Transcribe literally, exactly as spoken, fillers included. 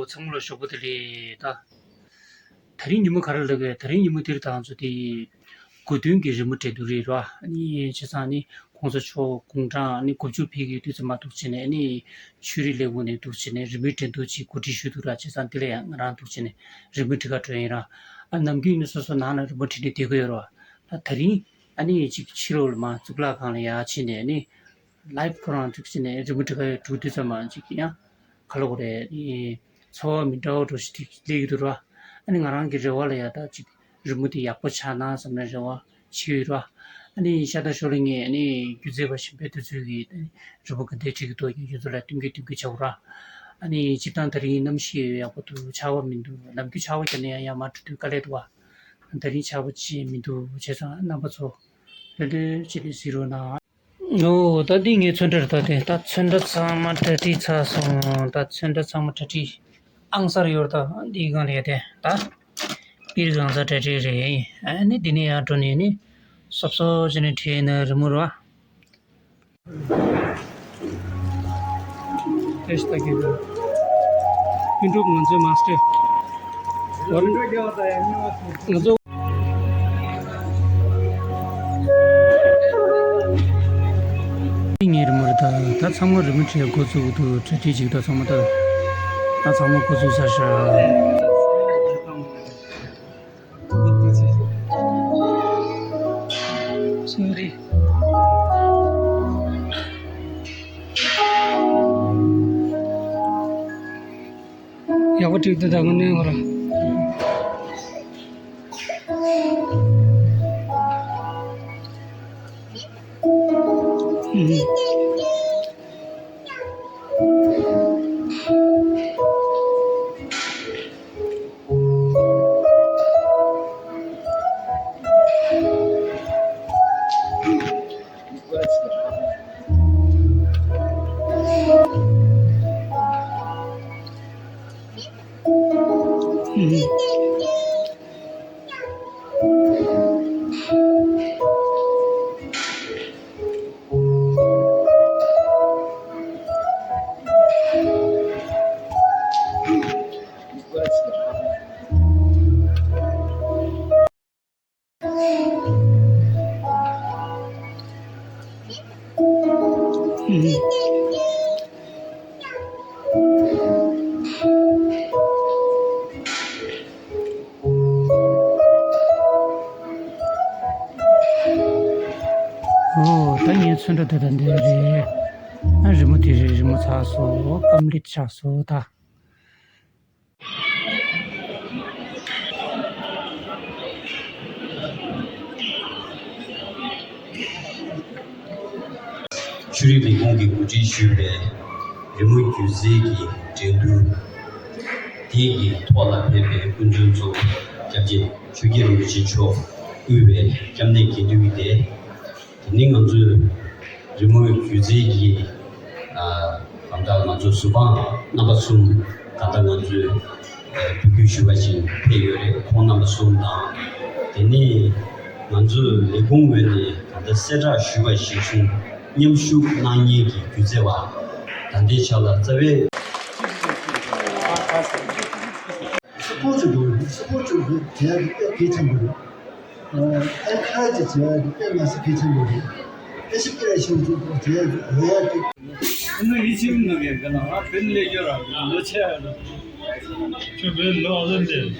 ཚང་མ་ལ་ཞོགས་པ་བདེ་ལེགས། ད་དེ་རིང་ཉིན་མོ་ག་རེ་ལབ་དགོས། དེ་རིང་ཉིན་མོ་འདིར་ད་ང་ཚོ་དེ་དགོས་འདུན་གྱི་རི་མོ་འགྲན་བསྡུར་རེད་ར། ཨ་ནི་བྱས་ཙང་ནི་གོང་ས་མཆོག་དགུང་གྲངས་ཨ་ནི་དགུ་བཅུ་ཕེབས་ཀྱི་དུས་ཚོད་མ་གཏོགས་བྱས་ནས། ཨ་ནི་ཆོས་རིག་ལས་ཁུངས་ནས་འདུག་བྱས་ནས་རི་མོའི་འགྲན་བསྡུར་ཅིག་གོ་སྒྲིག་ཞུས་འདུག་ར། བྱས་ཙང་དེ་ལ་ཡང་ང་རང་འདུག་བྱས་ནས་རི་མོ་འབྲི་ག་འགྲོ་ཡིན་ར། ཨ་ནམ་རྒྱུན་ནི་སོ་སོ་ནང་ལ་རི་མོ་འབྲི་ནས་བསྡད་ཀྱི་ཡོད་ར། ད་དེ་རིང་ཨ་ནི་ཅིག་ཕྱི་ལོགས་ལ་མར་གཙུག་ལག་ཁང་ལ་ཡར་ཕྱིན་ནས་ཨ་ནི་ལའིབ་ཁོ་རང་ཚུགས་ཕྱིན་ནས་རི་མོ་འབྲི་ག་ཡོད་འགྲོ་དུས་ཙམ་མ་ཅིག་ཡང་ག་ལབ་དགོས་རེད། ཨེ། ཚོར་བ་མི་འདྲ་བ་འདྲ་ཞིག་ཅིག་སླེབས་ཀྱི་འདུག་ར། ཨ་ནི་ང་རང་གི་རེ་བ་ལ་ཡ་ད་ཅིག་རི་མོ་དེ་ཡག་པོ་ཆགས་ན་བསམ་ནས་རེ་བ་བྱེད་ཀྱི་ཡོད་ར། ཨ་ནི་ཤ་སྟག་ཤོག་ལེ་ངས་ཨ་ནི་སྒྱུ་རྩལ་པ་གཞན་པའི་དེ་ཚོས་ཀྱི་ཨ་ནི་རི་མོ་ག་འདྲ་བྲིས་ཀྱི་འདུག་ཡིན་ཁྱོད་ཚོ་ལ་སྟོན་གྱི་སྟོན་གྱི་བྱ་དགོས་ར། ཨ་ནི་སྤྱིར་བཏང་དེ་རིང་གནམ་གཤིས་ཡག་པོ་འདུག་ཆར་པ་མི་འདུག་ནམ་རྒྱུན་ཆར་པ་བརྒྱབ་ན་ཡང་ཡར་མར་འགྲོ་དུས་དཀའ་ལས་འདུག་བ། དེ་རིང་ཆར་པ་ཅིག་མི་འདུག་བྱས་ཙང་རྣམ་པ་ཚོ་ལྷོད་ལྷོད་བྱས་ཏེ་གཟིགས་རོགས་གནང་། ཨོ། ད་འདི་ངའི་ཚོན་ཁྲ་རེད། ད་དེ་ད་ཚོན་ཁྲ་ཚང་མ་གྲ་སྒྲིག་ཚར་སོང་། ད་ཚོན་ཁྲ་ཚང་མ་གྲ་སྒྲིག་ཨང་གསར་ཡོད་རེད། ད་འདི་སྒང་ལ་ཡོད་དེ། ད་པིར་གང་ས་གྲ་སྒྲིག་རེད། ཨ་ནི་འདི་ནས་ཡར་འགྲོ་ནས་ནི་སོབ་སོབ་བྱས་ནས་བྲིས་ན་རི་མོ་རེད་བ། ཨེ་ཤ་ད་གི་པིན་ཀྲུག་ང་ཚོའི་མ་སི་ཊར། ང་ཚོ། ངའི་རི་མོ་རེད། ད་ད་ཚང་མ་རི་མོ་བྲིས་འགོ་བཙུགས་འདུག་གྲ་སྒྲིག་ཅིག་ད་ཚང་མ་ད་ད་ཚང་མ་འགོ་བཙུགས་ཚར་ཤག་སོ་རི། ཡག་པོ་བྲིས་འདུག་ད་དངོས་གནས་ཁོ་རང་། ཨོ། ད་ངའི་ཚོན་ཁྲ་དེ་ད་འདི་རེད། ཨ། རི་མོ་དེ་རེད། རི་མོ་ཚར་སོང་། ཀམ་པི་ལིཊ་ཆགས་སོང་ད། ཆོས་རིག་ལས་ཁུངས་ཀྱིས་གོ་སྒྲིག་ཞུས་པའི་རི་མོ་སྒྱུ་རྩལ་གྱི་འགྲན་བསྡུར་དེ་གི་ཐོག་ལ་ཕེབས་པའི་སྐུ་མགྲོན་ཚོ་སྐྱབས་རྗེ་ཆོས་རྒྱལ་རིན་པོ་ཆེ་མཆོག་དབུས་པའི་སྐྱབས་གནས་དགེ་འདུན་གྱི་སྡེ། དེ་ནི་ང་ཚོའི་རི་མོའི་སྒྱུ་རྩལ་གྱི། ཨ། གང་ལྟར་ང་ཚོ་གཟུ་དཔང་རྣམ་པ་གསུམ། གང་ལྟར་ང་ཚོས་འབོད་སྐུལ་ཞུས་པ་བཞིན་ཕེབས་ཡོད་རེད། ཁོང་རྣམ་པ་གསུམ་དང་། དེ་ནས་ང་ཚོའི་ལས་ཁུངས་ངོས་ནས་གང་ལྟར་གསལ་བསྒྲགས་ཞུས་པ་གཞིར་བཟུང་མཉམ་ཞུགས་གནང་མཁན་གྱི་སྒྱུ་རྩལ་བ་ད་ལྟའི་ཆ་ལ་རྩ་བའི། སུ་ཕོ་ཚོ་འདུག་སུ་ཕོ་ཚོ་འདུག་དེ་ཡང་དཔེ་གལ་ཆེན་པོ་རེད། ཨ། ཨེ་ཁ་ཅིག་བྱས་ཏེ་དཔེ་མ་སྲིད་གལ་ཆེན་པོ་རེད། ཨེ་ཤི་ཀི་ར་ཤོག་ཅིག་ཏུ་བྱས་རོ་ཡ་ཅིག་ཨ་ནི་ཡིད་ཆེས་མི་འདུག་གན་ག་ན་ང་བོད་ལས་ཡོད་ར་ལོ་ཆེ་ར་ཁྱོད་བོད་ལོ་ཨ་ལོ་འདི།